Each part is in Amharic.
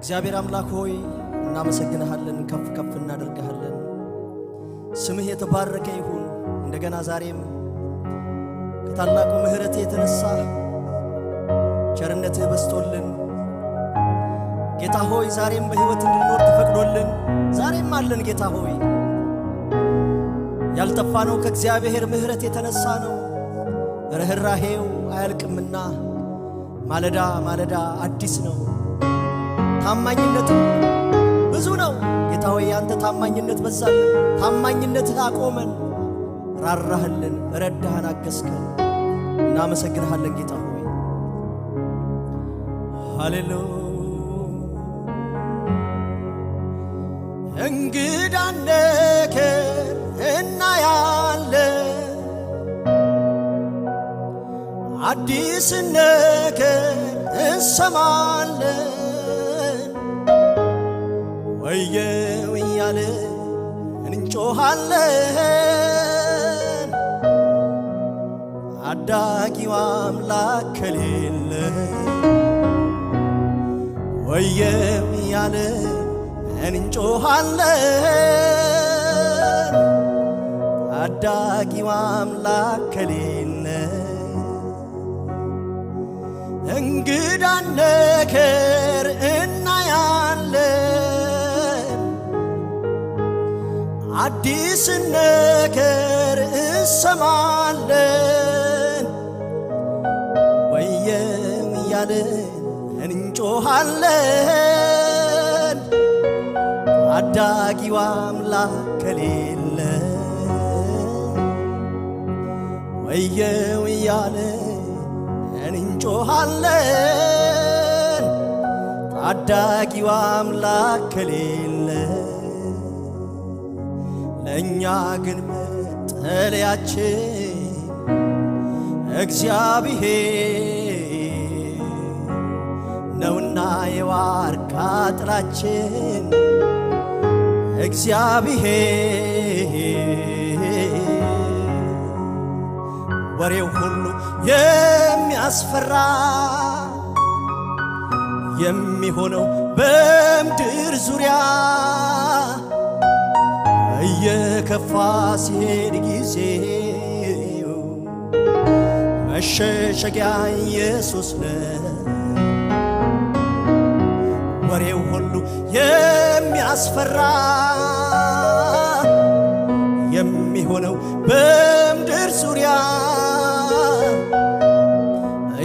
እግዚአብሔር አምላክ ሆይ እናመሰግንሃለን፣ ከፍ ከፍ እናደርግሃለን። ስምህ የተባረከ ይሁን። እንደገና ዛሬም ከታላቁ ምሕረትህ የተነሳ ቸርነትህ በዝቶልን ጌታ ሆይ ዛሬም በሕይወት እንድንኖር ተፈቅዶልን ዛሬም አለን። ጌታ ሆይ፣ ያልጠፋነው ከእግዚአብሔር ምሕረት የተነሳ ነው። ርኅራሄው አያልቅምና ማለዳ ማለዳ አዲስ ነው። ታማኝነቱ ብዙ ነው። ጌታ ሆይ፣ ያንተ ታማኝነት በዛልን። ታማኝነትህ አቆመን፣ ራራህልን፣ ረዳህን፣ አገዝከን። እናመሰግንሃለን ጌታ ሆይ። ሃሌሉያ። እንግዳ ነገር እናያለን፣ አዲስ ነገር እንሰማለን። ወየው እያልን እንጮኻለን፣ አዳጊው አምላክ ከሌለ። ወየው እያልን እንጮኻለን፣ ታዳጊው አምላክ ከሌለ። እንግዳ ነገር እናያለን፣ አዲስ ነገር እንሰማለን። ወየው እያልን እንጮኻለን፣ ታዳጊው አምላክ ከሌለ። ወየው እያልን እንጮኻለን፣ ታዳጊው አምላክ ከሌለ። ለእኛ ግን መጠለያችን እግዚአብሔር ነውና የዋርካ ጥላችን እግዚአብሔር። ወሬው ሁሉ የሚያስፈራ የሚሆነው በምድር ዙሪያ፣ እየከፋ ሲሄድ ጊዜው መሸሸጊያ ኢየሱስ ነው። ወሬው ሁሉ የሚያስፈራ የሚሆነው በምድር ዙሪያ፣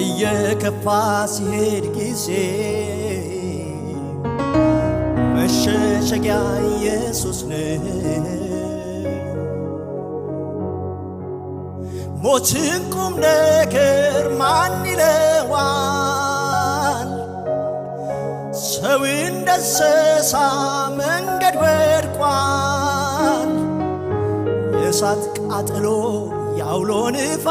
እየከፋ ሲሄድ ጊዜ መሸሸጊያ ኢየሱስ ነው። ሞትን ቁም ነገር ማን ይለዋል? ሰው እንደ እንስሳ መንገድ ወድቋል። የእሳት ቃጠሎ የአውሎ ንፋስ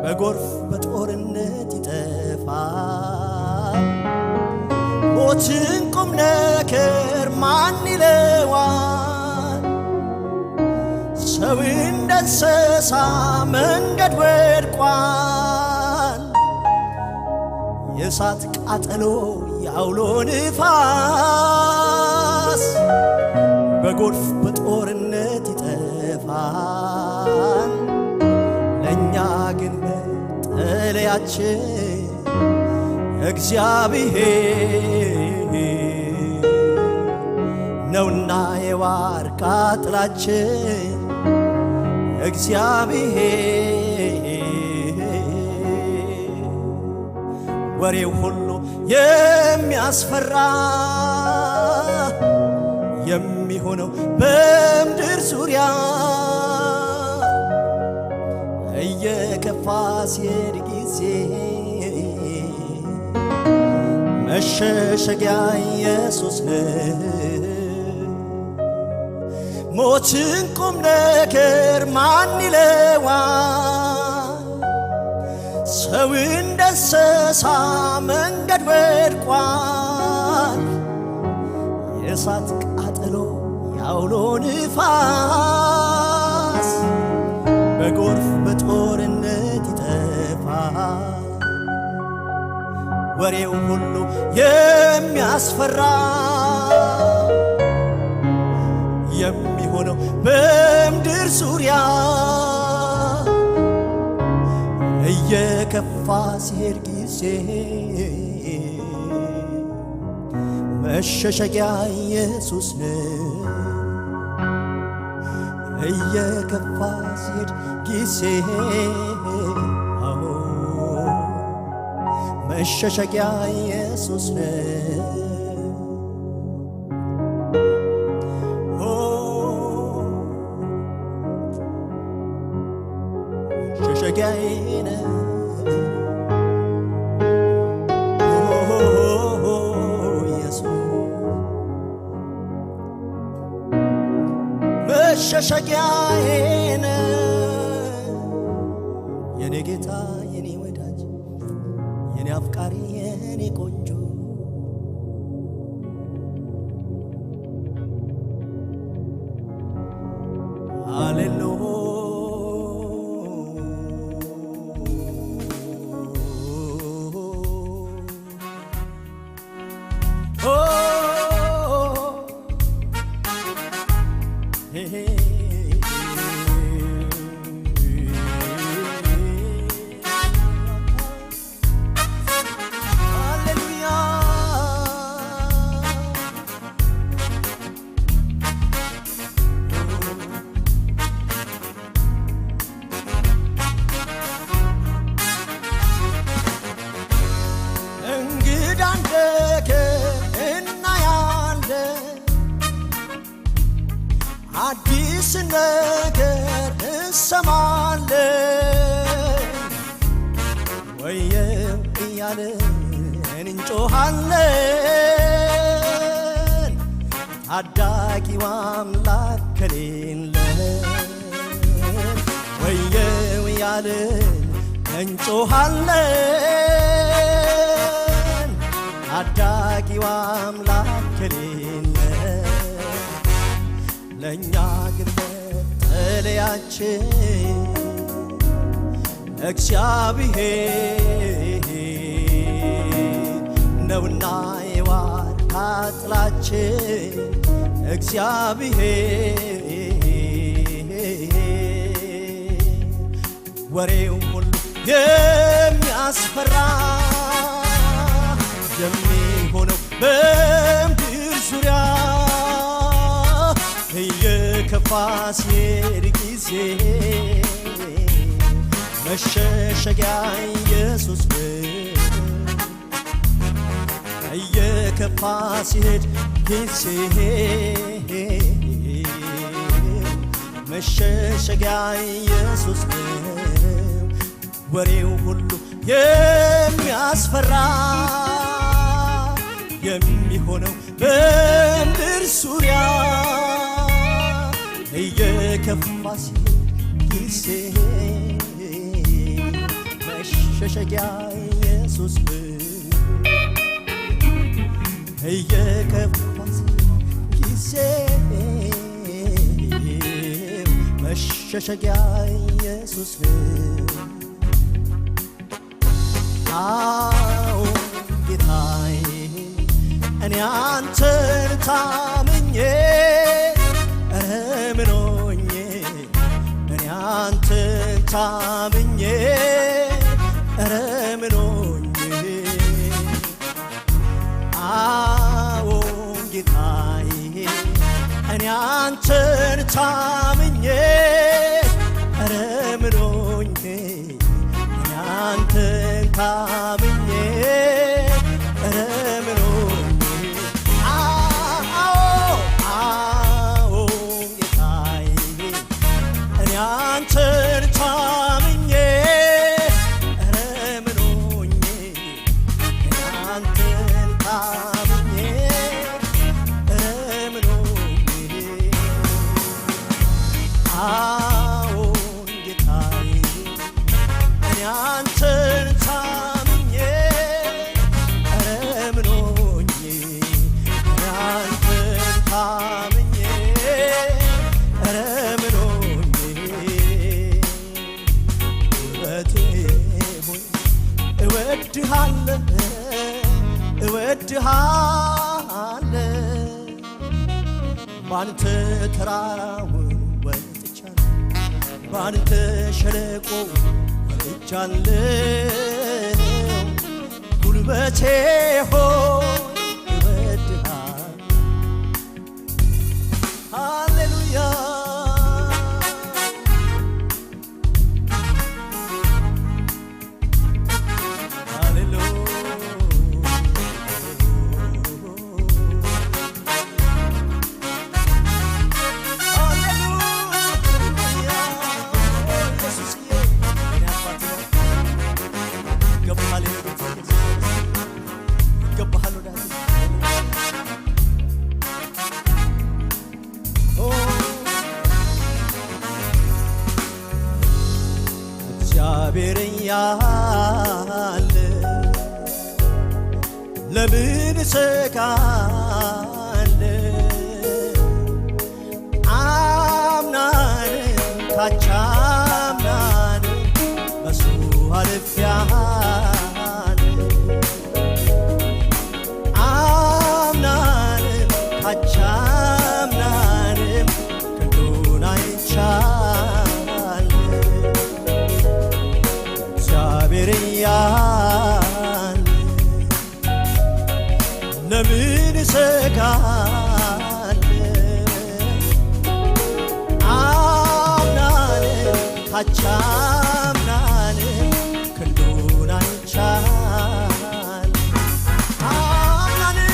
በጎርፍ በጦርነት ይጠፋል። ሞትን ቁም ነገር ማን ይለዋል? ሰው እንደ እንስሳ መንገድ ወድቋል። የእሳት ቃጠሎ የአውሎ ንፋስ በጎርፍ በጦርነት ይጠፋል። ለእኛ ግን መጠለያችን እግዚአብሔር ነውና የዋርካ ጥላችን እግዚአብሔር። ወሬው ሁሉ የሚያስፈራ የሚሆነው በምድር ዙሪያ፣ እየከፋ ሲሄድ ጊዜ መሸሸጊያ ኢየሱስ ነው። ሞትን ቁም ነገር ማን ይለዋል? ሰው እንደ እንስሳ መንገድ ወድቋል። የእሳት ቃጠሎ የአውሎ ንፋስ በጎርፍ በጦርነት ይጠፋል። ወሬው ሁሉ የሚያስፈራ የሚሆነው በምድር ዙሪያ እየከፋ ሲሄድ ጊዜ መሸሸጊያ ኢየሱስ ነው። እየከፋ ሲሄድ ጊዜ አዎ መሸሸጊያ ኢየሱስ ነው። ኦ መሸሸጊያዬ ነህ። ኦ ኢየሱስ መሸሸጊያዬ ነህ። የኔ ጌታ፣ የኔ ወዳጅ፣ የኔ አፍቃሪ፣ የኔ ቆንጆ። ሃሌሉ። ሃሌሉያ። እንግዳ ነገር እናያለን፣ አዲስ ነገር እንሰማለን። ወየው እያልን እንጮኻለን፣ ታዳጊው አምላክ ከሌለን። ወየው እያልን እንጮኻለን፣ ታዳጊው አምላክ ከሌለን። ለእኛ ግን መጠለያችን እግዚአብሔር ነውና የዋርካ ጥላችን እግዚአብሔር። ወሬው ሁሉ የሚያስፈራ የሚሆነው በምድር ዙሪያ እየከፋ ሲሄድ ጊዜ መሸሸጊያ ኢየሱስ ነው። እየከፋ ሲሄድ ጊዜ መሸሸጊያ ኢየሱስ ነው። ወሬው ሁሉ የሚያስፈራ የሚሆነው በምድር ዙሪያ እየከፋ ሲሄድ ጊዜ መሸሸጊያ ኢየሱስ ነው። እየከፋ ሲሄድ ጊዜ መሸሸጊያ ኢየሱስ ነው። አዎ ጌታዬ፣ እኔ አንተን ታምኜ ኧረ ምን ሆኜ፣ እኔ አንተን ታምኜ ኧረ ምን ሆኜ። አዎ ጌታዬ፣ እኔ አንተን ታምኜ ኧረ ምን ሆኜ፣ እኔ አንተን ታምኜ ኧረ ምን ሆኜ። አዎ አዎ ጌታዬ፣ እኔ አንተን ታምኜ ኧረ ምን ሆኜ፣ እኔ አንተን ታምኜ ኧረ ምን ሆኜ። አዎን ጌታዬ፣ እኔ አንተን ታምኜ እወድሃለሁ። ባንተ ተራራውን ወጥቻለሁ፣ ባንተ ሸለቆ ወጥቻለሁ። ጉልበቴ ሆይ እወድሃለሁ። ሃሌሉያ። ሃሌሉያ፣ ሃሌሉያ። ኢየሱስዬ የኔ አባት ነው። ይገባሃል፣ የኔ ጌታ፣ ይገባሃል ወዳጄ። ኦ እግዚአብሔር እያለ ለምን እሰጋለሁ? አምናንም ካቻምናንም በሱ አልፌአለሁ። አምናንም ካቻምናንም ክንዱን አይቻለሁ። እግዚአብሔር እያለ ለምን እሰጋለሁ? አምናንም ካቻምናንም ክንዱን አይቻለሁ። አምናንም፣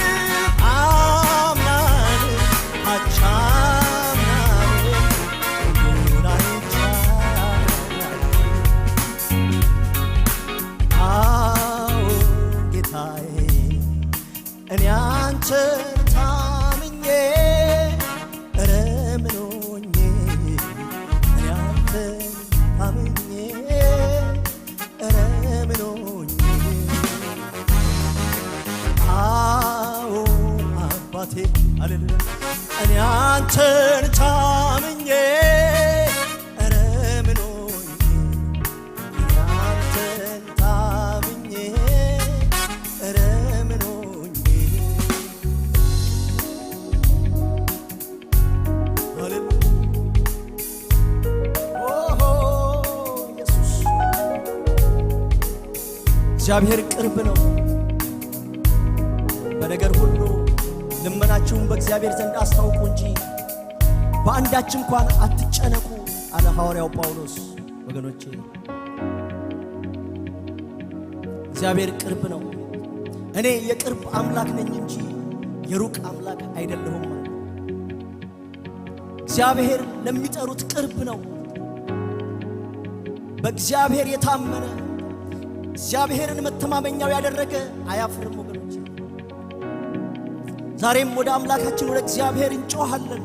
አምናንም ካቻምናንም ክንዱን አይቻለሁ። አዎ ጌታዬ፣ እኔ አንተን ታምኜ ኧረ ምን ሆኜ፣ እኔ አንተን ታምኜ ኧረ ምን ሆኜ። አዎ አባቴ፣ ሃሌሉያ፣ እኔ አንተን ታምኜ ኧረ ምን ሆኜ፣ እኔ አንተን ታምኜ ኧረ ምን ሆኜ። ሃሌሉያ። ኦሆ ኢየሱስ። እግዚአብሔር ቅርብ ነው። በነገር ሁሉ ልመናችሁን በእግዚአብሔር ዘንድ አስታውቁ እንጂ በአንዳች እንኳን አትጨነቁ አለ ሐዋርያው ጳውሎስ። ወገኖቼ፣ እግዚአብሔር ቅርብ ነው። እኔ የቅርብ አምላክ ነኝ እንጂ የሩቅ አምላክ አይደለሁም አለ። እግዚአብሔር ለሚጠሩት ቅርብ ነው። በእግዚአብሔር የታመነ፣ እግዚአብሔርን መተማመኛው ያደረገ አያፍርም። ወገኖች፣ ዛሬም ወደ አምላካችን ወደ እግዚአብሔር እንጮኻለን።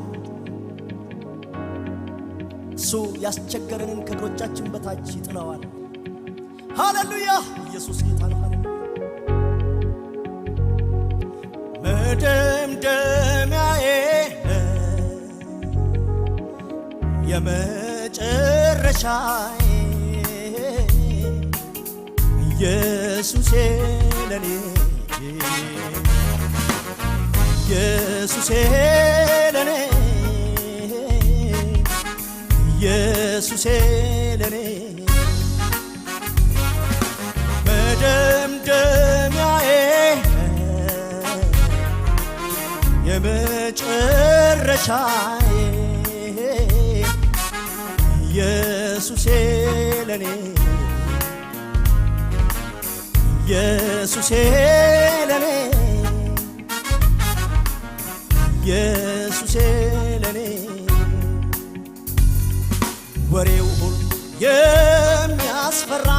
እሱ ያስቸገረንን ከእግሮቻችን በታች ይጥለዋል። ሃሌሉያ! ኢየሱስ ጌታ ነው። ሃሌሉያ! መደምደሚያዬ፣ የመጨረሻዬ፣ ኢየሱሴ ለኔ፣ ኢየሱሴ ለኔ፣ ኢየሱሴ ለኔ መደምደሚያዬ፣ የመጨረሻዬ፣ ኢየሱሴ ለኔ፣ ኢየሱሴ ለኔ፣ ኢየሱሴ ለኔ። ወሬው ሁሉ የሚያስፈራ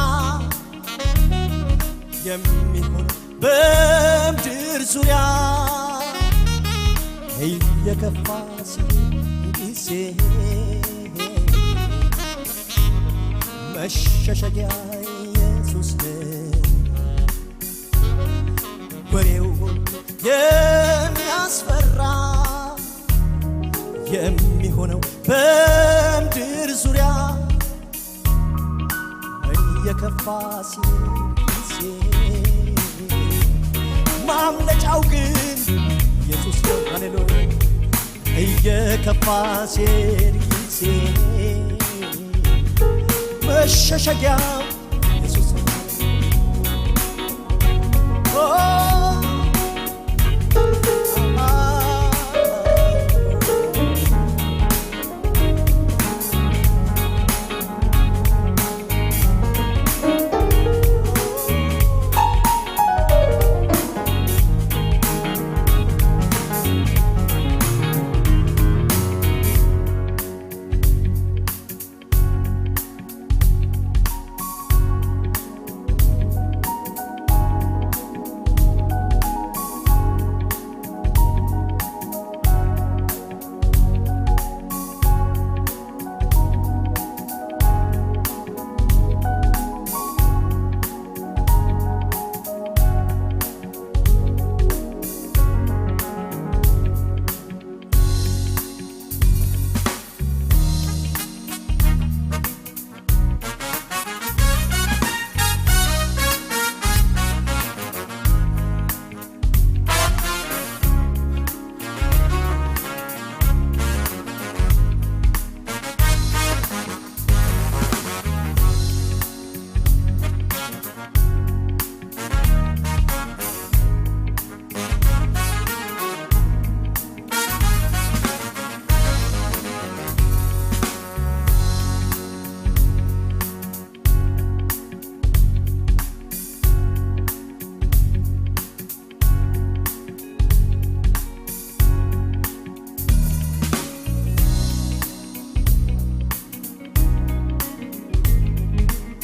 የሚሆን በምድር ዙሪያ እየከፋ ሲሄድ ጊዜ መሸሸጊያ ኢየሱስ ነው። ወሬው ሁሉ የሚያስፈራ የሚሆነው በምድር ዙሪያ እየከፋ ሲሄድ ጊዜ ማምለጫው እየከፋ ሲሄድ ጊዜ መሸሸጊያ ኢየሱስ ነው። ኦ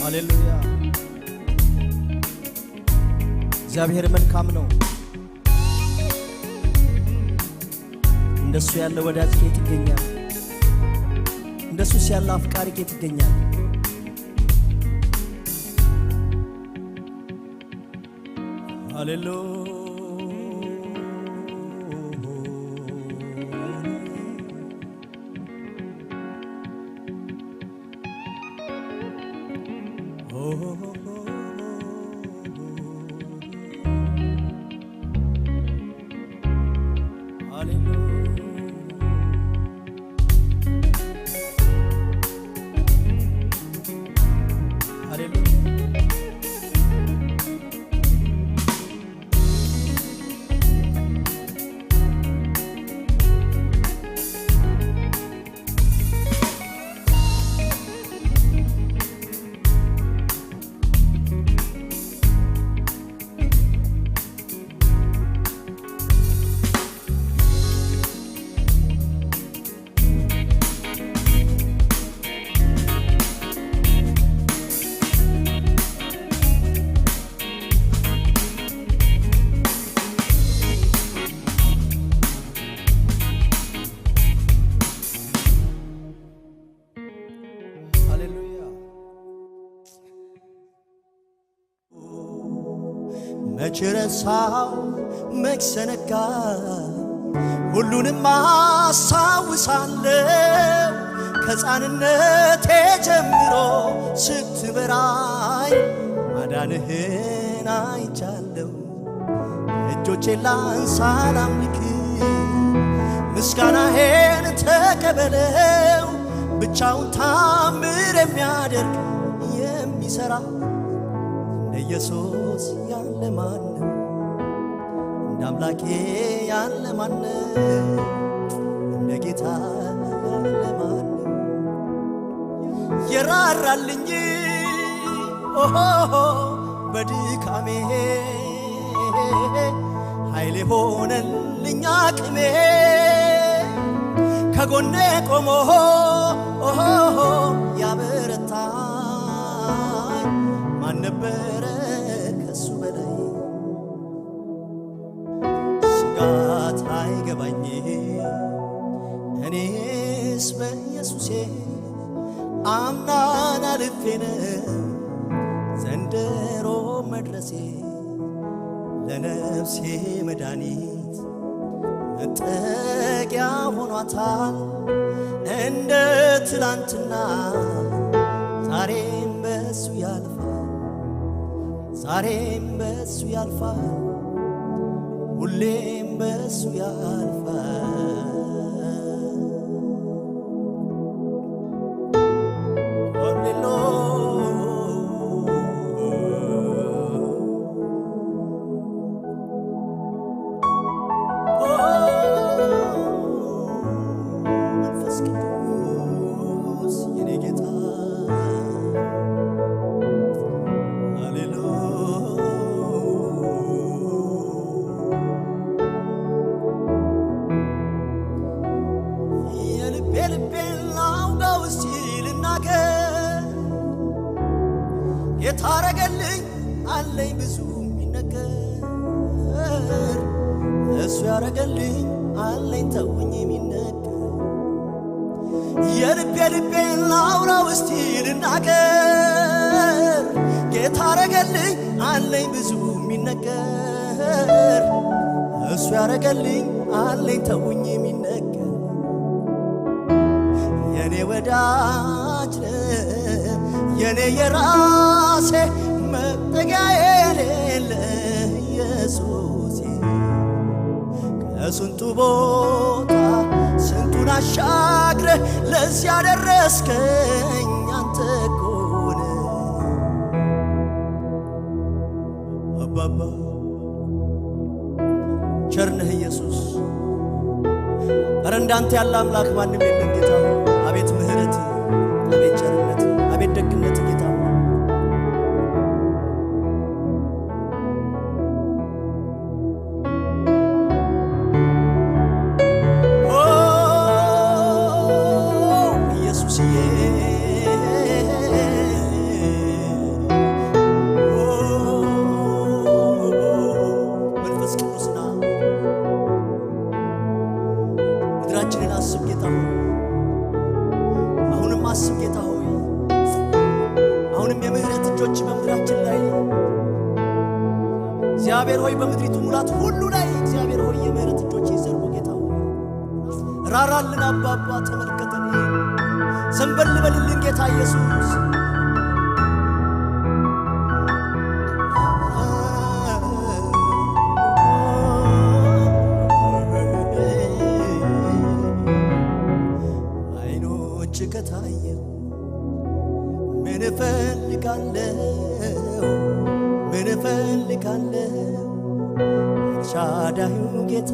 ሃሌሉያ! እግዚአብሔር መልካም ነው። እንደሱ ያለ ወዳጅ ከየት ይገኛል? እንደሱስ ያለ አፍቃሪ ከየት ይገኛል? ሃሌሉያ! ሃሌሉያ! ሃሌሉያ! መች ረሳው መች ዘነጋ ሁሉንም አስታውሳለሁ ከሕፃንነቴ ጀምሮ ስትመራኝ ማዳንህን አይቻለሁ። እጆቼን ላንሳ ላምልክ ምስጋናዬን ተቀበለው። ብቻውን ታምር የሚያደርግ የሚሠራ እንደ ኢየሱስ ያለ ማንም፣ እንደ አምላኬ ያለ ማንም፣ እንደ ጌታ ያለ ማንም። የራራልኝ ኦሆ በድካሜ ኃይሌ ሆነልኝ አቅሜ ከጎኔ ቆሞ ኦሆ ያበረታኝ ማን ነበረ ከሱ በላይ? ስጋት አይገባኝ እኔስ በኢየሱሴ አምናን አልፌ ነው ዘንድሮ መድረሴ። ለነፍሴ መድኃኒት መጠጊያ ሆኗታል። እንደ ትላንትና ዛሬም በሱ ያልፋል፣ ዛሬም በሱ ያልፋል፣ ሁሌም በሱ ያልፋል። ያረገልኝ አለኝ ተውኝ የሚነገር። የልቤ ልቤን ላውራው እስቲ ልናገር፣ ጌታ አረገልኝ አለኝ ብዙ የሚነገር። እሱ ያረገልኝ አለኝ ተውኝ የሚነገር። የኔ ወዳጅ የኔ የራሴ መጠጊያ የሌለ ኢየሱሴ፣ ከስንቱ ቦታ ስንቱን አሻግረ ለዚያ ደረስከኝ አንተ እኮ ነህ። አባባ ቸርነህ ኢየሱስ፣ ኧረ እንዳንተ ያለ አምላክ ማንም የለም ጌታ። አቤት ምሕረት፣ አቤት ቸርነት፣ አቤት ደግነት ጌታ። ኢየሱስዬ መንፈስ ቅዱስና ምድራችንን አስብ ጌታ ሆይ። አሁንም አስብ ጌታ ሆይ። አሁንም የምህረት እጆች በምድራችን ላይ እግዚአብሔር ሆይ፣ በምድሪቱ ሙላት ሁሉ ላይ እግዚአብሔር ሆይ የምህረት እጆች ይዘርጉ ጌታ ሆይ። ራራልን አባባ፣ ተመልከተን፣ ዘንበል በልልን ጌታ ኢየሱስ። አይኖች ከታየው ምን እፈልጋለሁ? ምን እፈልጋለሁ? ኤልሻዳዩ ጌታ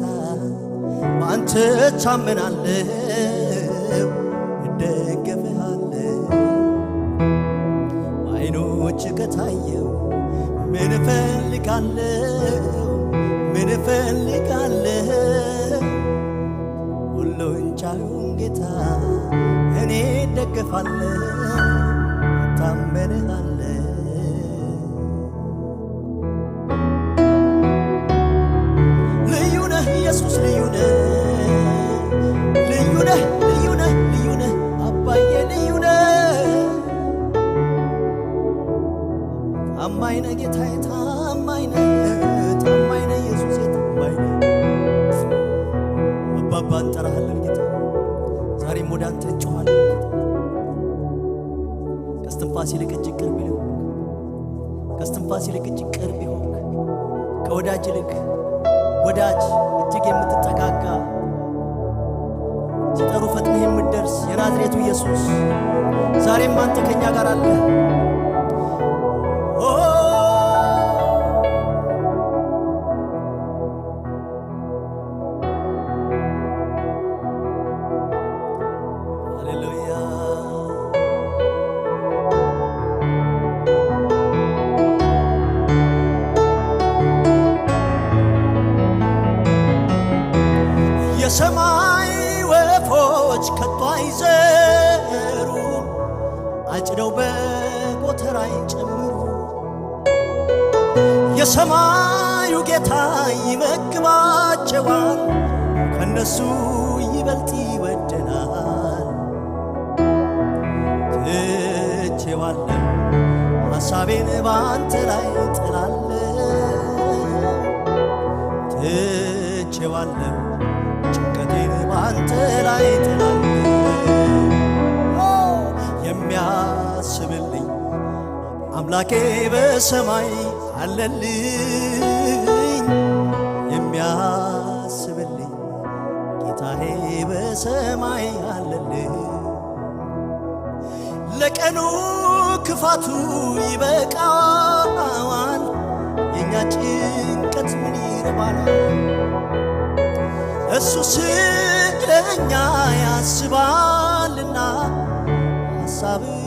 በአንተ እታመናለሁ፣ እደገፍሃለሁ። በአይኖች ከታየው ምን እፈልጋለሁ? ምን እፈልጋለሁ? ሁሉን ቻዩን ጌታ እኔ እደገፋለሁ፣ እታመንሃለሁ። ልዩ ነህ ኢየሱስ፣ ልዩ ነህ፣ ልዩ ነህ፣ ልዩ ነህ፣ ልዩ ነህ አባዬ፣ ልዩ ነህ። ታማኝ ነህ ጌታዬ፣ ታማኝ ነህ፣ ታማኝ ነህ ኢየሱሴ፣ ታማኝ ነህ። አባባ እንጠራሃለን ጌታ፣ ዛሬም ወደ አንተ እንጮኻለን ጌታ። ከእስትንፋስ ይልቅ እጅግ ቅርብ ይልቅ፣ ከእስትንፋስ ይልቅ እጅግ ቅርብ ይሆንክ፣ ከወዳጅ ይልቅ ወዳጅ እጅግ የምትጠጋጋ፣ ሲጠሩ ፈጥነህ የምትደርስ የናዝሬቱ ኢየሱስ ዛሬም አንተ ከኛ ጋር አለህ። ሃሌሉያ። የሰማይ ወፎች ከቶ አይዘሩም፣ አጭደው በጎተራ አይጨምሩ። የሰማዩ ጌታ ይመግባቸዋል፣ ከነሱ ይበልጥ ይወደናል። ትቼዋለሁ ሐሳቤን በአንተ ላይ ጥላለሁ፣ ትቼዋለሁ ጭንቀቴን በአንተ ላይ ጥላለሁ። የሚያስብልኝ አምላኬ በሰማይ አለልኝ፣ የሚያስብልኝ ጌታዬ በሰማይ አለልኝ። ለቀኑ ክፋቱ ይበቃዋል፣ የእኛ ጭንቀት ምን ይረባናል? እሱ ስለኛ ያስባልና ሐሳብን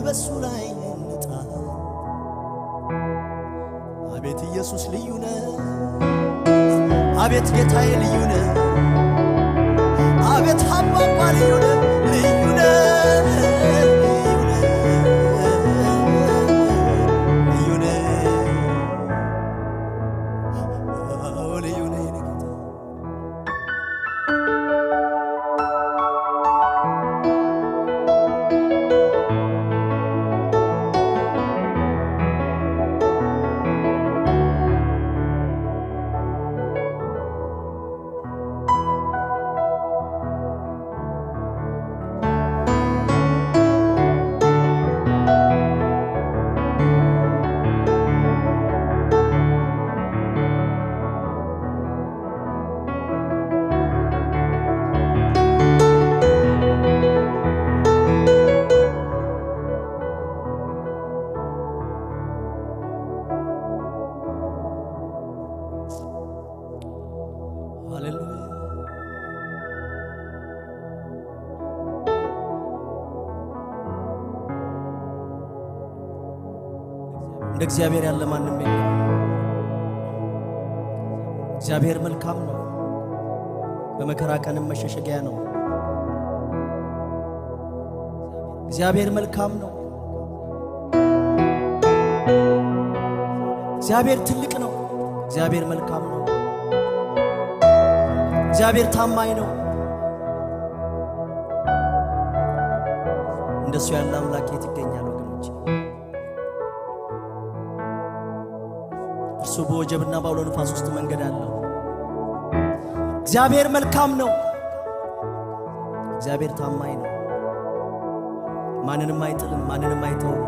በሱ ላይ እንጣል። አቤት ኢየሱስ ልዩ ነህ፣ አቤት ጌታዬ ልዩ ነህ፣ አቤት አባባ ልዩ ነህ፣ ልዩ ነህ፣ ልዩ ነህ፣ ልዩ ነህ፣ አዎ ልዩ ነህ የኔ ጌታ። እንደ እግዚአብሔር ያለ ማንም የለም። እግዚአብሔር መልካም ነው፣ በመከራ ቀንም መሸሸጊያ ነው። እግዚአብሔር መልካም ነው። እግዚአብሔር ትልቅ ነው። እግዚአብሔር መልካም ነው። እግዚአብሔር ታማኝ ነው። እንደሱ ያለ አምላክ የት ይገኛል ወገኖች? እርሱ በወጀብና በአውሎ ነፋስ ውስጥ መንገድ አለው። እግዚአብሔር መልካም ነው። እግዚአብሔር ታማኝ ነው። ማንንም አይጥልም፣ ማንንም አይተውም።